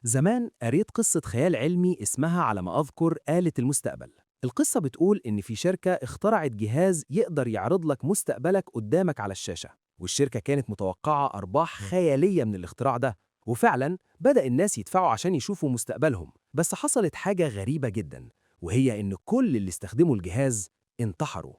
زمان قريت قصة خيال علمي اسمها على ما أذكر آلة المستقبل. القصة بتقول إن في شركة اخترعت جهاز يقدر يعرض لك مستقبلك قدامك على الشاشة، والشركة كانت متوقعة أرباح خيالية من الاختراع ده، وفعلا بدأ الناس يدفعوا عشان يشوفوا مستقبلهم. بس حصلت حاجة غريبة جدا، وهي إن كل اللي استخدموا الجهاز انتحروا.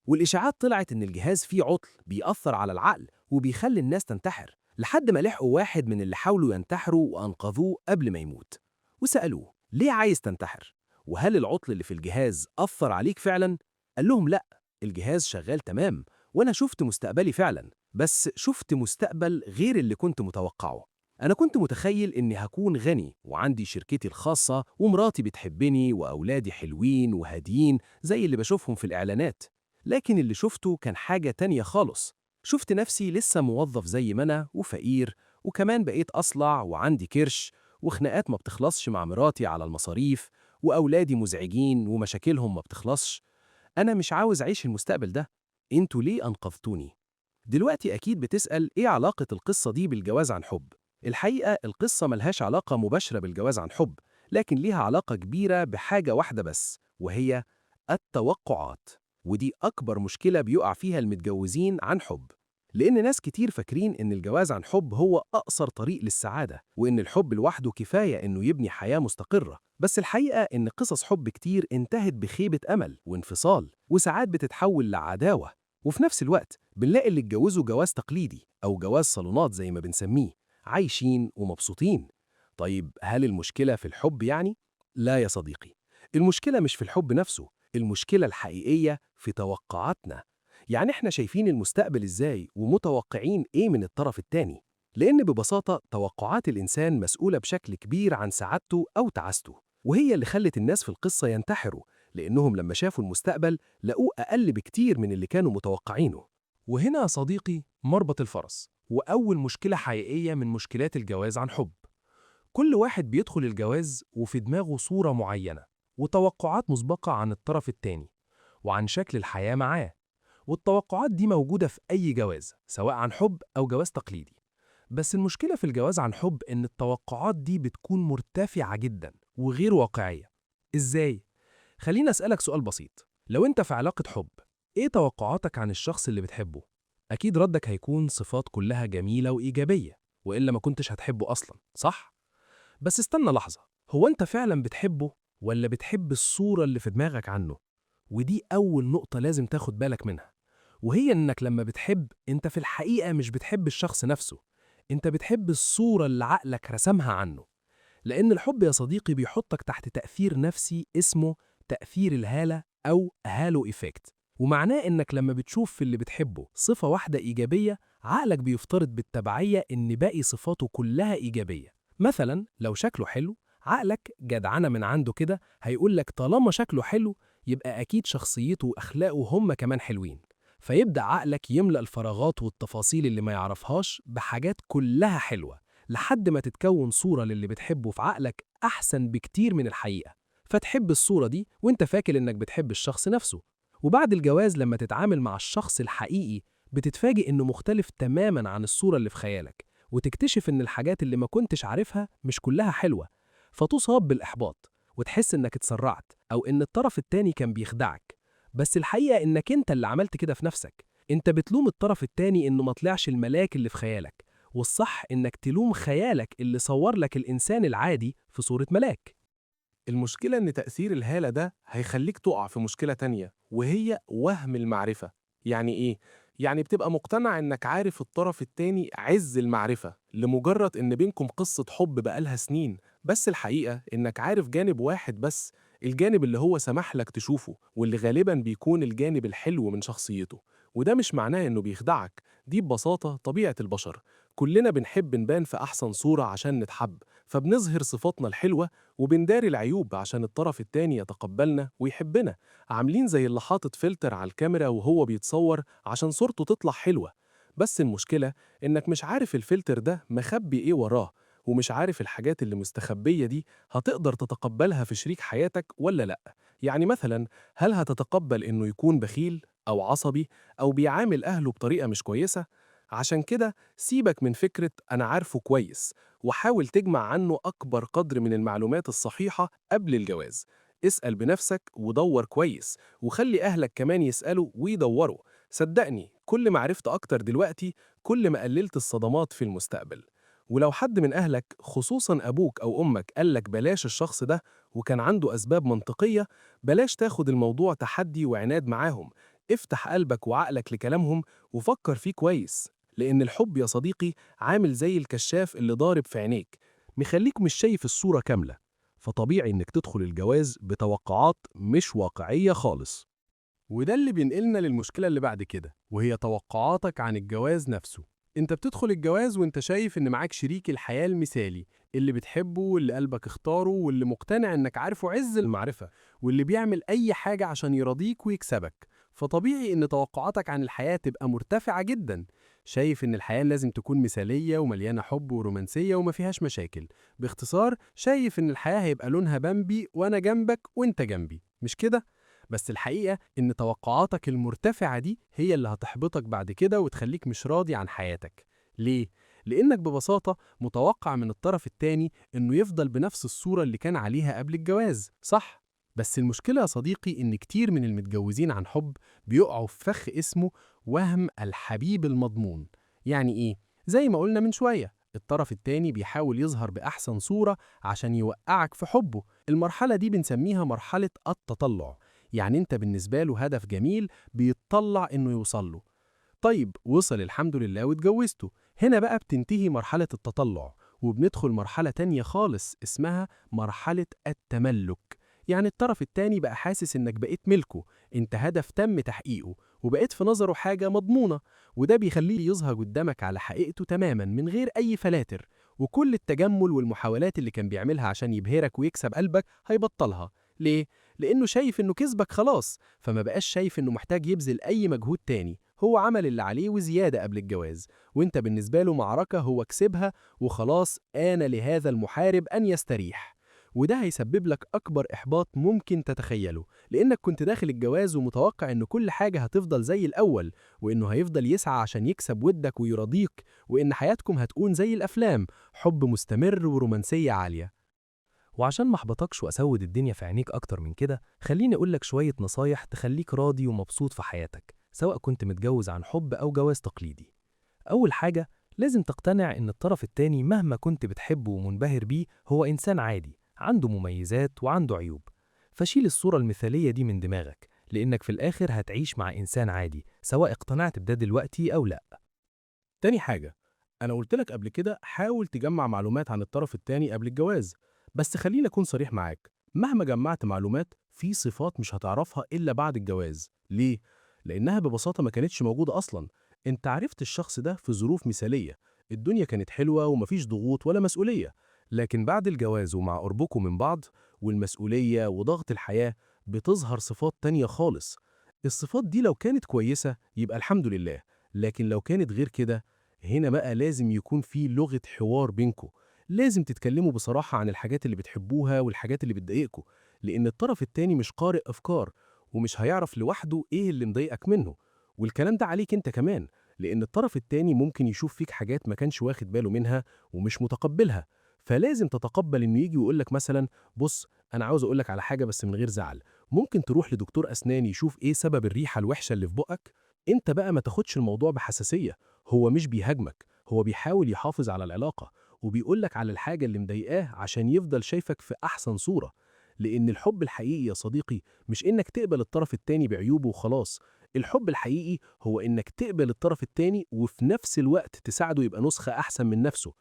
والإشاعات طلعت إن الجهاز فيه عطل بيأثر على العقل وبيخلي الناس تنتحر، لحد ما لحقوا واحد من اللي حاولوا ينتحروا وأنقذوه قبل ما يموت، وسألوه ليه عايز تنتحر؟ وهل العطل اللي في الجهاز أثر عليك فعلا؟ قال لهم لأ، الجهاز شغال تمام، وأنا شفت مستقبلي فعلا، بس شفت مستقبل غير اللي كنت متوقعه. أنا كنت متخيل إني هكون غني وعندي شركتي الخاصة ومراتي بتحبني وأولادي حلوين وهاديين زي اللي بشوفهم في الإعلانات، لكن اللي شفته كان حاجة تانية خالص. شفت نفسي لسه موظف زي ما أنا وفقير، وكمان بقيت أصلع وعندي كرش وخناقات ما بتخلصش مع مراتي على المصاريف، وأولادي مزعجين ومشاكلهم ما بتخلصش. أنا مش عاوز أعيش المستقبل ده، انتوا ليه أنقذتوني؟ دلوقتي أكيد بتسأل إيه علاقة القصة دي بالجواز عن حب؟ الحقيقة القصة ملهاش علاقة مباشرة بالجواز عن حب، لكن ليها علاقة كبيرة بحاجة واحدة بس، وهي التوقعات. ودي أكبر مشكلة بيقع فيها المتجوزين عن حب، لأن ناس كتير فاكرين إن الجواز عن حب هو أقصر طريق للسعادة، وإن الحب لوحده كفاية إنه يبني حياة مستقرة. بس الحقيقة إن قصص حب كتير انتهت بخيبة أمل وانفصال، وساعات بتتحول لعداوة. وفي نفس الوقت بنلاقي اللي اتجوزوا جواز تقليدي أو جواز صالونات زي ما بنسميه، عايشين ومبسوطين. طيب هل المشكلة في الحب يعني؟ لا يا صديقي، المشكلة مش في الحب نفسه، المشكلة الحقيقية في توقعاتنا. يعني احنا شايفين المستقبل ازاي ومتوقعين ايه من الطرف التاني؟ لأن ببساطة توقعات الإنسان مسؤولة بشكل كبير عن سعادته أو تعاسته، وهي اللي خلت الناس في القصة ينتحروا، لأنهم لما شافوا المستقبل لقوه أقل بكتير من اللي كانوا متوقعينه. وهنا يا صديقي مربط الفرس، وأول مشكلة حقيقية من مشكلات الجواز عن حب. كل واحد بيدخل الجواز وفي دماغه صورة معينة وتوقعات مسبقة عن الطرف التاني وعن شكل الحياة معاه، والتوقعات دي موجودة في أي جواز سواء عن حب أو جواز تقليدي. بس المشكلة في الجواز عن حب إن التوقعات دي بتكون مرتفعة جدا وغير واقعية. إزاي؟ خليني أسألك سؤال بسيط، لو أنت في علاقة حب، إيه توقعاتك عن الشخص اللي بتحبه؟ أكيد ردك هيكون صفات كلها جميلة وإيجابية، وإلا ما كنتش هتحبه أصلا، صح؟ بس استنى لحظة، هو أنت فعلا بتحبه ولا بتحب الصورة اللي في دماغك عنه؟ ودي أول نقطة لازم تاخد بالك منها، وهي إنك لما بتحب أنت في الحقيقة مش بتحب الشخص نفسه، أنت بتحب الصورة اللي عقلك رسمها عنه. لأن الحب يا صديقي بيحطك تحت تأثير نفسي اسمه تأثير الهالة أو halo effect، ومعناه إنك لما بتشوف في اللي بتحبه صفة واحدة إيجابية، عقلك بيفترض بالتبعية إن باقي صفاته كلها إيجابية. مثلا لو شكله حلو، عقلك جدعنة من عنده كده هيقول لك طالما شكله حلو يبقى أكيد شخصيته وأخلاقه هم كمان حلوين. فيبدأ عقلك يملأ الفراغات والتفاصيل اللي ما يعرفهاش بحاجات كلها حلوة، لحد ما تتكون صورة للي بتحبه في عقلك أحسن بكتير من الحقيقة. فتحب الصورة دي وانت فاكر إنك بتحب الشخص نفسه. وبعد الجواز لما تتعامل مع الشخص الحقيقي بتتفاجئ إنه مختلف تماماً عن الصورة اللي في خيالك، وتكتشف إن الحاجات اللي ما كنتش عارفها مش كلها حلوة، فتصاب بالإحباط وتحس إنك اتسرعت أو إن الطرف التاني كان بيخدعك. بس الحقيقة إنك أنت اللي عملت كده في نفسك. أنت بتلوم الطرف التاني إنه ما طلعش الملاك اللي في خيالك، والصح إنك تلوم خيالك اللي صور لك الإنسان العادي في صورة ملاك. المشكلة إن تأثير الهالة ده هيخليك تقع في مشكلة تانية، وهي وهم المعرفة. يعني إيه؟ يعني بتبقى مقتنع إنك عارف الطرف التاني عز المعرفة لمجرد إن بينكم قصة حب بقالها سنين، بس الحقيقة إنك عارف جانب واحد بس، الجانب اللي هو سمح لك تشوفه، واللي غالباً بيكون الجانب الحلو من شخصيته. وده مش معناه إنه بيخدعك، دي ببساطة طبيعة البشر. كلنا بنحب نبان في أحسن صورة عشان نتحب، فبنظهر صفاتنا الحلوة وبنداري العيوب عشان الطرف التاني يتقبلنا ويحبنا. عاملين زي اللي حاطط فلتر على الكاميرا وهو بيتصور عشان صورته تطلع حلوة. بس المشكلة إنك مش عارف الفلتر ده مخبي إيه وراه، ومش عارف الحاجات اللي مستخبية دي هتقدر تتقبلها في شريك حياتك ولا لأ. يعني مثلا هل هتتقبل إنه يكون بخيل أو عصبي أو بيعامل أهله بطريقة مش كويسة؟ عشان كده سيبك من فكرة أنا عارفه كويس، وحاول تجمع عنه أكبر قدر من المعلومات الصحيحة قبل الجواز. اسأل بنفسك ودور كويس، وخلي أهلك كمان يسألوا ويدوروا. صدقني كل ما عرفت أكتر دلوقتي كل ما قللت الصدمات في المستقبل. ولو حد من أهلك خصوصاً أبوك أو أمك قالك بلاش الشخص ده وكان عنده أسباب منطقية، بلاش تاخد الموضوع تحدي وعناد معاهم. افتح قلبك وعقلك لكلامهم وفكر فيه كويس، لأن الحب يا صديقي عامل زي الكشاف اللي ضارب في عينيك، مخليك مش شايف الصورة كاملة. فطبيعي إنك تدخل الجواز بتوقعات مش واقعية خالص. وده اللي بينقلنا للمشكلة اللي بعد كده، وهي توقعاتك عن الجواز نفسه. انت بتدخل الجواز وانت شايف ان معاك شريك الحياة المثالي، اللي بتحبه واللي قلبك اختاره واللي مقتنع انك عارفه عز المعرفة، واللي بيعمل اي حاجة عشان يرضيك ويكسبك. فطبيعي ان توقعاتك عن الحياة تبقى مرتفعة جدا. شايف ان الحياة لازم تكون مثالية ومليانة حب ورومانسية وما فيهاش مشاكل. باختصار، شايف ان الحياة هيبقى لونها بامبي وانا جنبك وانت جنبي، مش كده؟ بس الحقيقة إن توقعاتك المرتفعة دي هي اللي هتحبطك بعد كده وتخليك مش راضي عن حياتك. ليه؟ لأنك ببساطة متوقع من الطرف التاني إنه يفضل بنفس الصورة اللي كان عليها قبل الجواز، صح؟ بس المشكلة يا صديقي إن كتير من المتجوزين عن حب بيقعوا في فخ اسمه وهم الحبيب المضمون. يعني إيه؟ زي ما قلنا من شوية، الطرف التاني بيحاول يظهر بأحسن صورة عشان يوقعك في حبه. المرحلة دي بنسميها مرحلة التطلع. يعني انت بالنسبة له هدف جميل بيتطلع انه يوصل له. طيب وصل الحمد لله واتجوزته. هنا بقى بتنتهي مرحلة التطلع، وبندخل مرحلة تانية خالص اسمها مرحلة التملك. يعني الطرف التاني بقى حاسس انك بقيت ملكه، انت هدف تم تحقيقه وبقيت في نظره حاجة مضمونة، وده بيخليه يظهر قدامك على حقيقته تماما من غير أي فلاتر، وكل التجمل والمحاولات اللي كان بيعملها عشان يبهرك ويكسب قلبك هيبطلها. ليه؟ لأنه شايف إنه كسبك خلاص، فما بقاش شايف إنه محتاج يبذل أي مجهود تاني. هو عمل اللي عليه وزيادة قبل الجواز، وإنت بالنسبة له معركة هو كسبها وخلاص، آن لهذا المحارب أن يستريح. وده هيسبب لك أكبر إحباط ممكن تتخيله، لأنك كنت داخل الجواز ومتوقع إن كل حاجة هتفضل زي الأول، وإنه هيفضل يسعى عشان يكسب ودك ويرضيك، وإن حياتكم هتكون زي الأفلام، حب مستمر ورومانسية عالية. وعشان ما احبطكش واسود الدنيا في عينيك اكتر من كده، خليني اقولك شوية نصايح تخليك راضي ومبسوط في حياتك، سواء كنت متجوز عن حب او جواز تقليدي. اول حاجة، لازم تقتنع ان الطرف التاني مهما كنت بتحبه ومنبهر بيه هو انسان عادي، عنده مميزات وعنده عيوب. فشيل الصورة المثالية دي من دماغك، لانك في الاخر هتعيش مع انسان عادي، سواء اقتنعت بده دلوقتي او لا. تاني حاجة، أنا قلت لك قبل كده حاول تجمع معلومات عن الطرف التاني قبل الجواز، بس خليني أكون صريح معاك، مهما جمعت معلومات في صفات مش هتعرفها إلا بعد الجواز. ليه؟ لأنها ببساطة ما كانتش موجودة أصلاً. أنت عرفت الشخص ده في ظروف مثالية، الدنيا كانت حلوة ومفيش ضغوط ولا مسؤولية، لكن بعد الجواز ومع قربكم من بعض والمسؤولية وضغط الحياة بتظهر صفات تانية خالص. الصفات دي لو كانت كويسة يبقى الحمد لله، لكن لو كانت غير كده، هنا بقى لازم يكون في لغة حوار بينكم. لازم تتكلموا بصراحة عن الحاجات اللي بتحبوها والحاجات اللي بتضايقكم، لأن الطرف التاني مش قارئ أفكار ومش هيعرف لوحده إيه اللي مضايقك منه. والكلام ده عليك أنت كمان، لأن الطرف التاني ممكن يشوف فيك حاجات ما كانش واخد باله منها ومش متقبلها. فلازم تتقبل إنه يجي ويقولك مثلا، بص أنا عاوز أقولك على حاجة بس من غير زعل، ممكن تروح لدكتور أسنان يشوف إيه سبب الريحة الوحشة اللي في بقك؟ أنت بقى ما تاخدش الموضوع بحساسية، هو مش بيهاجمك، هو بيحاول يحافظ على العلاقة وبيقولك على الحاجة اللي مضايقاه عشان يفضل شايفك في أحسن صورة. لأن الحب الحقيقي يا صديقي مش إنك تقبل الطرف التاني بعيوبه وخلاص، الحب الحقيقي هو إنك تقبل الطرف التاني وفي نفس الوقت تساعده يبقى نسخة أحسن من نفسه.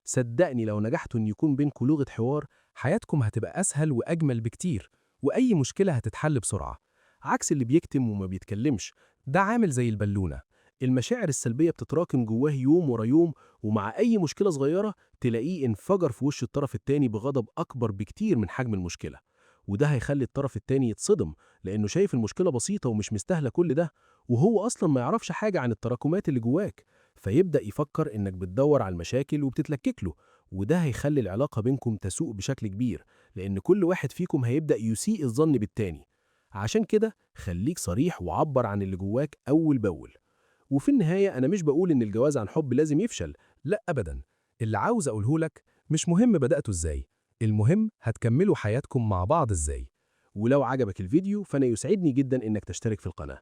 صدقني لو نجحتوا إن يكون بينكم لغة حوار، حياتكم هتبقى أسهل وأجمل بكتير، وأي مشكلة هتتحل بسرعة. عكس اللي بيكتم وما بيتكلمش، ده عامل زي البالونة، المشاعر السلبية بتتراكم جواه يوم ورا يوم، ومع أي مشكلة صغيرة تلاقيه انفجر في وش الطرف التاني بغضب أكبر بكتير من حجم المشكلة. وده هيخلي الطرف التاني يتصدم، لأنه شايف المشكلة بسيطة ومش مستاهلة كل ده، وهو أصلا ما يعرفش حاجة عن التراكمات اللي جواك، فيبدأ يفكر إنك بتدور على المشاكل وبتتلكك له. وده هيخلي العلاقة بينكم تسوء بشكل كبير، لأن كل واحد فيكم هيبدأ يسيء الظن بالتاني. عشان كده خليك صريح وعبر عن اللي جواك أول بأول. وفي النهاية أنا مش بقول إن الجواز عن حب لازم يفشل، لا أبدا. اللي عاوز أقوله لك، مش مهم بدأتوا إزاي، المهم هتكملوا حياتكم مع بعض إزاي. ولو عجبك الفيديو فأنا يسعدني جدا إنك تشترك في القناة.